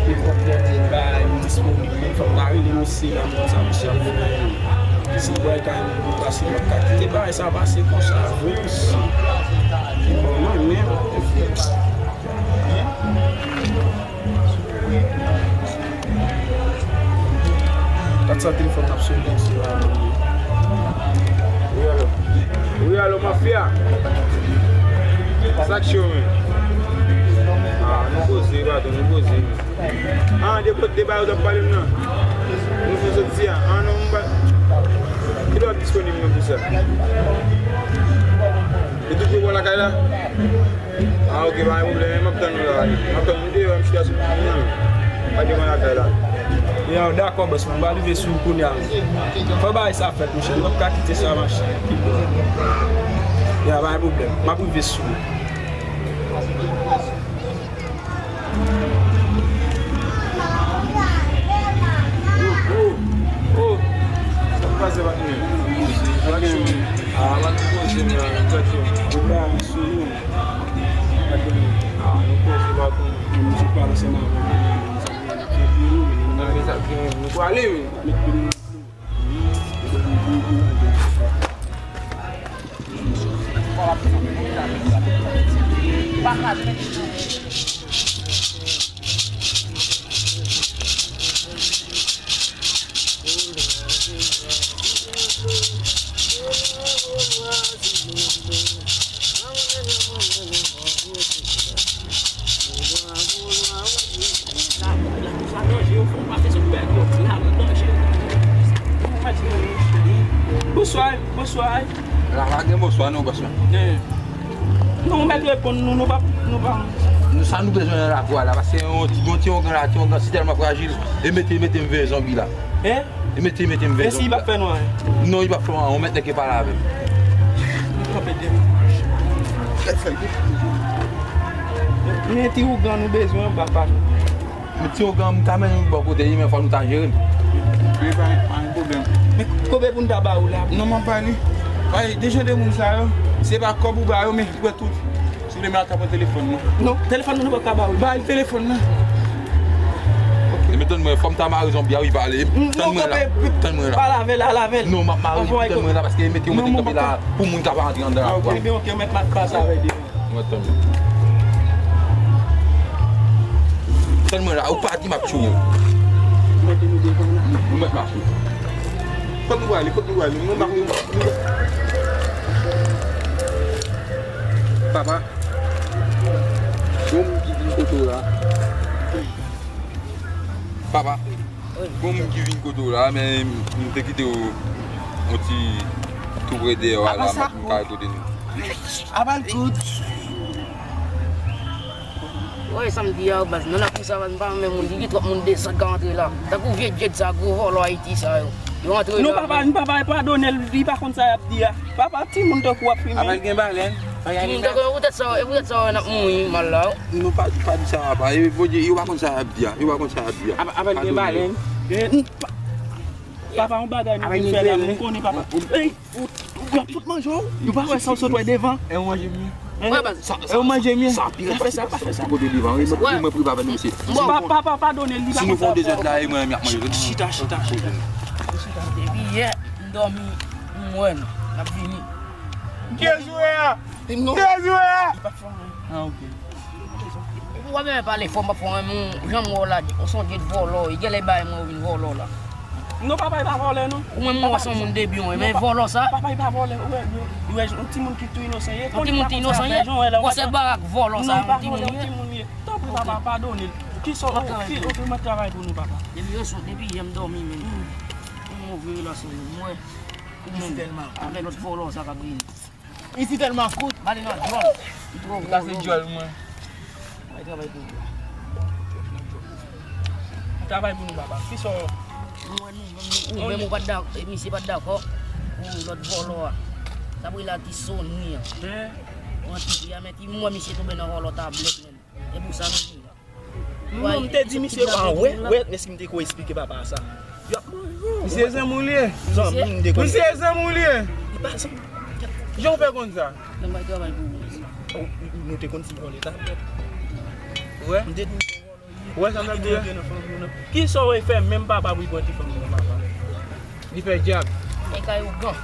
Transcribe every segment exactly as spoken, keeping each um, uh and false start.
Nenpòt lè m bay, m disponib, men fò m ta rele misye la, moun sa misye ap fè. Si bwè kay mwen pase, m ap ka kite bagay sa pase konsa vre, mesye. Bon, mwen menm. Kat sa telefòn ap sone, se la. Wi, alo. Wi, alo, mafya. Sa k cho, men? Ah, nou poze, patwon, nou poze. Ah, de kote de bagay ou t ap pale m nan. Nou fè soti a. Ah, non, m pa. Kilè w ap disponib, non, pou sa? Ou toujou bò lakay la? Ah, ok, pa gen pwoblèm, m ap tann nou la. M ap tann nou deyò, m chita sou moun nan. Pa devan lakay la. Yo, dakò, bòs mwen, m pral rive sou ou kounye a. Fò bagay sa fèt, monchè, m p ap ka kite sa mache. Ya, pa gen pwoblèm, m ap rive sou ou. Oh, oh, oh. Sa k pase, patnè? Pa gen. Ah, pa gen pwoblèm la, m tcheke. Ou pa sou nou. Ah, nou koze pa konn. Mwen se pale ansanm avè w. Nan men sa k gen, nou prale, wi. Bonswa, bonswa. La pa gen bonswa non, bonswa. Eh. Non, ou mèt reponn nou, nou pa, nou pa. Nou, sa nou bezwen nan lakou a la, paske yon ti, yon ti ongan la, ti ongan si tèlman frajil, e mete, mete m veye zonbi la. Hein? E mete, mete m veye zonbi la. E si li p ap fè nou anyen? Non, li p ap fè m anyen, yon mèt nèg ki pale avè m. Men ti ougan nou bezwen anba pa nou. Men ti ougan, m ka mennen nou bò kote li, men fò nou ta jere l. Wi, pa, pa gen pwoblèm. Men kote pou n ta ba ou la? Non, m ap ba li. Ay, de jan de moun sa yo, se pa kòb ou ba yo, men ou pran tout. Si w vle, m al ka pran telefòn nan. Non, telefòn nan nou p ap ka ba ou. Ba l telefòn nan. Ok. E men tann mwen, fò m ta mare zonbi a, wi, pale. Tann mwen la. Tann mwen la. Pale avè l, ale avè l. Non, m ap mare li, tann mwen la, paske mete yon mete kanpe la pou moun ka pa antre anndan la. Ebyen, ok, ou mèt pase avè l. Mwen tann. Tann mwen la, ou pa di m ap tchouye w. Ou mèt mache. Kot nou prale, kot nou prale? Nou pa konn. Papa, gon moun ki vin kote w la. Papa, gon moun ki vin kote w la, men m te kite w yon ti tou pre dèyè w a la, m ap kare kote nou. Apa l kout? Ou wè sa m di a, baz, nan lakou sa, baz, m pa renmen moun, li gen twòp moun desan k ap antre la. Tankou vye Djed sa, gwo vòlò Ayiti sa yo. Yo antre la. Non, papa, papa, padone l, li pa konn sa y ap di a. Papa, timoun tankou w ap filme. Apa l gen balèn? Timoun tankou yo, poutèt sa, e poutèt sa, n ap mouri mal la. Non, pa, pa di sa, papa. E, Bondye, yo pa konn sa y ap di a. Yo pa konn sa y ap di a. Apa, apa l gen balèn? Papa, yon bagay nou vin fè la, nou konnen, papa. Ey! Ou, ou, y ap fout manje w. Ou pa wè sa w sot wè devan? E ou manje m ye? Hein? E ou manje m ye? Sa pi rèd. Pa fè sa, pa fè sa. Kote devan, wi, mwen, mwen prive avè nou, mesye. Bon. Pa, pa, pa, padone l, li pa konn sa. Si nou fè yon dezòd la, e mwen menm y ap manje. Chita, chita, chita. Depi yè, m dòmi, m wè n ap vini. Kiyès ou ye a? Kiyès ou ye a? Ah, ok. Ou pa menm pale fò, m ap fè yon, jan m wè w la, ou se yon djed vòlò, e genlè bay mwen ou vin vòlò la. Non, papa, e pa vòlè, non. Ou menm, mwen wè se yon moun debi, wi, men vòlò sa. Papa, e pa vòlè, ou wè, ou wè, yon timoun ki tou inosan ye. Yon timoun ki inosan ye? Bon, se barak vòlò sa, yon timoun ye. Tanpri, papa, padone l. Kisa w, ok, ok, mwen travay pou nou, papa. Depi yon sou, depi yè m dòmi, men. Yon move relasyon, mwen. Ou menm, avè lòt vòlò sa k ap vini. Isi tèlman kout. Ba li nan djòl. Li twò gwo. Sa se djòl mwen. Bay travay pou ou. Travay pou nou, papa. Kisa w? Ou menm ou pa t dakò, e misye pa t dakò pou lòt vòlò a. Sa pou rele atis Sony an. Hein? Ou an ti fi a, men ti mwen misye tonbe nan vòlò tablèt menm. E pou sa nou vini la. Non, m te di misye, ah, wè, wè, èske m te ko esplike papa sa? Y ap manje w. Misye zanmi w li ye. Zanmi m te. Misye zanmi w li ye. Li pa zanmi. Jan w fè konn sa? Nan bay travay pou ou. Ou, ou, nou te konn ti vòlè tablèt. Wè. M te di misye vòlò li ye. Ou wè sa m ap di a? Kisa w fè menm papa pou l pran ti fanm nan, papa? Li fè djab. E kay ou gan.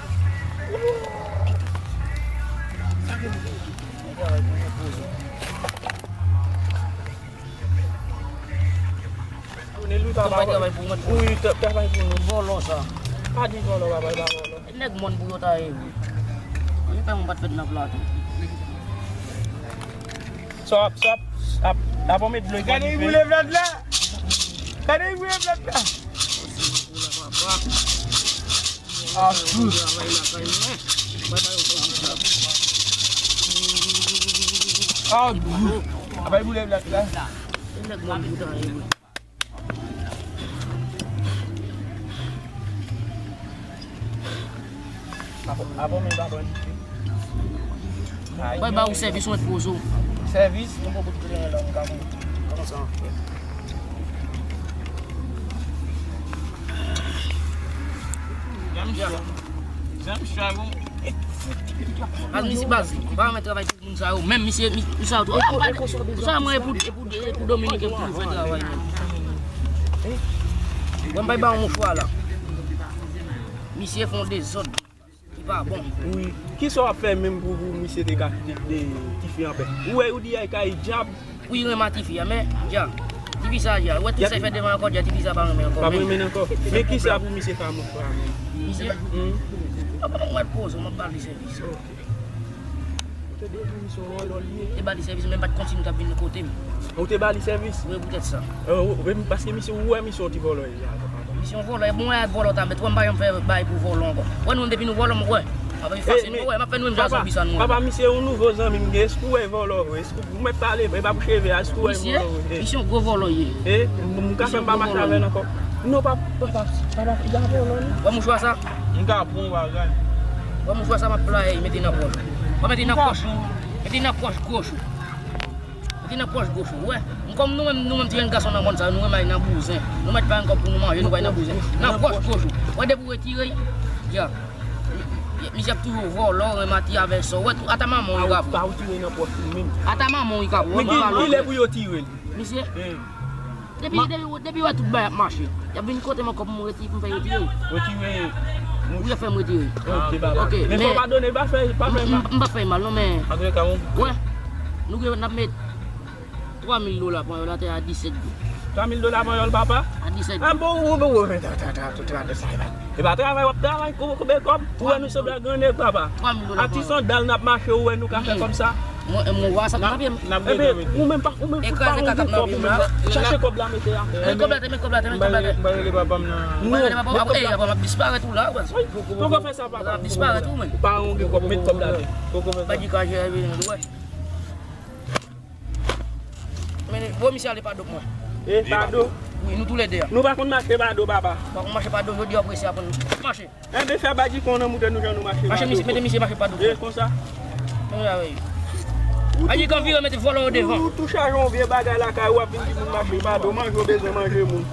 Tounen li, papa. Travay pou mwen. Wi, travay pou nou. Vòlò sa. Pa di vòlò, papa, e pa vòlò. Nèg mòn pou yo ta ye, wi. Li fè mwen pa t fèt nan plato. Sa w ap, sa w ap, ap, ap met dlo. Gade, li boule vlèt la. Gade, li boule vlèt la. Ah, fou. Ah, fou. Apa li boule vlèt la. Nèg mòn pou ta ye, wi. Apa, apa men pa bon. Bay ba ou sèvis, mwen poze w. Sèvis? Mwen poko t konnen lè m ka konn. Kòman sa? Janm chwa. Janm chwa, bon. Baz, misye baz, pa mèt travay pou moun sa yo. Menm misye, mi-, misye sa yo tou. Sa mwen e pou, e pou, e pou Dominiken pou fè travay menm. Bon, bay ba yon mouchwa la. Misye fè yon dezòd ki pa bon. Wi. Kisa w ap fè menm pou, pou misye te ka kite de tifi anpè? Ou wè, ou di ay kay djab. Wi, renmen tifi a, men, dja. Tifi sa, dja. Ou wè tout sa l fè devan ankò, dja, tifi sa pa renmen ankò. Pa renmen ankò. Men kisa pou misye fè a, mouchwa? Misye? Hmm. Apa mwen wè l poze, mwen ap ba li sèvis. Ok. Ou te depi misye yon vòlò li ye. Te ba li sèvis, men m pa t konn si nou t ap vin kote m. Ou te ba li sèvis? Wi, poutèt sa. Euh, wi, paske misye, ou wè misye yon ti vòlò ye. Misye yon vòlò, e bon, wè vòlò ta mèt, wè m pa janm fè bay pou vòlò ankò. Wè nou menm depi nou vòlò, m wè. M ap efase nou, wè, m ap fè nou menm jan zonbi sa nou wè. Papa, misye yon nouvo zanmi m gen, èske ou wè vòlò vre? Èske ou mèt pale vre, e pa pou cheve a, èske ou wè vòlò vre? Misye, misye yon gwo vòlò ye. E, m, m ka fè m pa mache avè l ankò. Non, pa, papa, papa, piga vòlò non. Wè mouchwa sa? M ka pran yon bagay. Wè mouchwa sa m ap playe, mete nan pòch. Wè mete nan pòch. Mete nan pòch goch ou. Mete nan pòch goch ou. Wè. M kòm nou menm, nou menm ti jèn gason nan mòn sa, nou renmen al nan bouzen. Nou mèt pa gen kòb pou nou manje, nou pa al nan bouzen. Nan pòch goch ou. Wè depi w retire l, dja. Misye ap toujou vòlò, renmen ti avè sa. Wè tou, ata manman w li ka pran. Pa ou tire nan pòch ou menm. Ata manman w li ka pran. Men ki, ki lè pou yo tire l? Misye. Depi, depi, depi wè tout bagay ap mache. Y ap vin kote m ankò pou m retire, pou m fè retire. Retire mouch. Ou fè m retire. Ok, baba. Ok, men fò w padone l, pa fè, pa fè mal. M, m, m pa fè mal non, men. An tou lè ka, bon. Wè, nou gen, n ap met twa mil dola panyòl atè a disèt goud. Twa mil dola panyòl, papa? A disèt goud. Ah, bon, bon, bon, bon, men ta, ta, ta, ta, ta, sa, e pa, e pa travay w ap travay, kou, koube kòb. Ou wè nou sanble ak gran nèg, papa. Twa mil dola panyòl. Ak ti sandal n ap mache, ou wè nou ka fè kòm sa. Mwen, mwen wè sa nan pye m. Ebyen, ou menm pa, ou menm fout pa yon gwo kòb ou menm. Chache kòb la mete atè. Men kòb la atè, men kòb la atè, men kòb la atè. Mwen rele papa m nan. Mwen rele papa m, e papa m ap disparèt ou la, wè. Poko fè sa, papa. Ap disparèt ou, men. Ou pa yon gwo kòb, met kòb la atè. Poko fè sa. Badi ka jere, wè. Men, bon, misye ale pa do mwen. E, pa do? Wi, nou toulède a. Nou pa konn mache pa do, papa. Pa konn mache pa do, jodi a w prese aprann mache. Enben, fè Badi konn nan moute nou jan nou mache pa do. Mache, misye, mete misye mache pa do. E, konsa. Konsa, wi. Badi kan vire, mete vòlò yo devan. Ou tou chaje yon vye bagay lakay ou, w ap vin di moun mache pa do, manje w bezwen manje moun.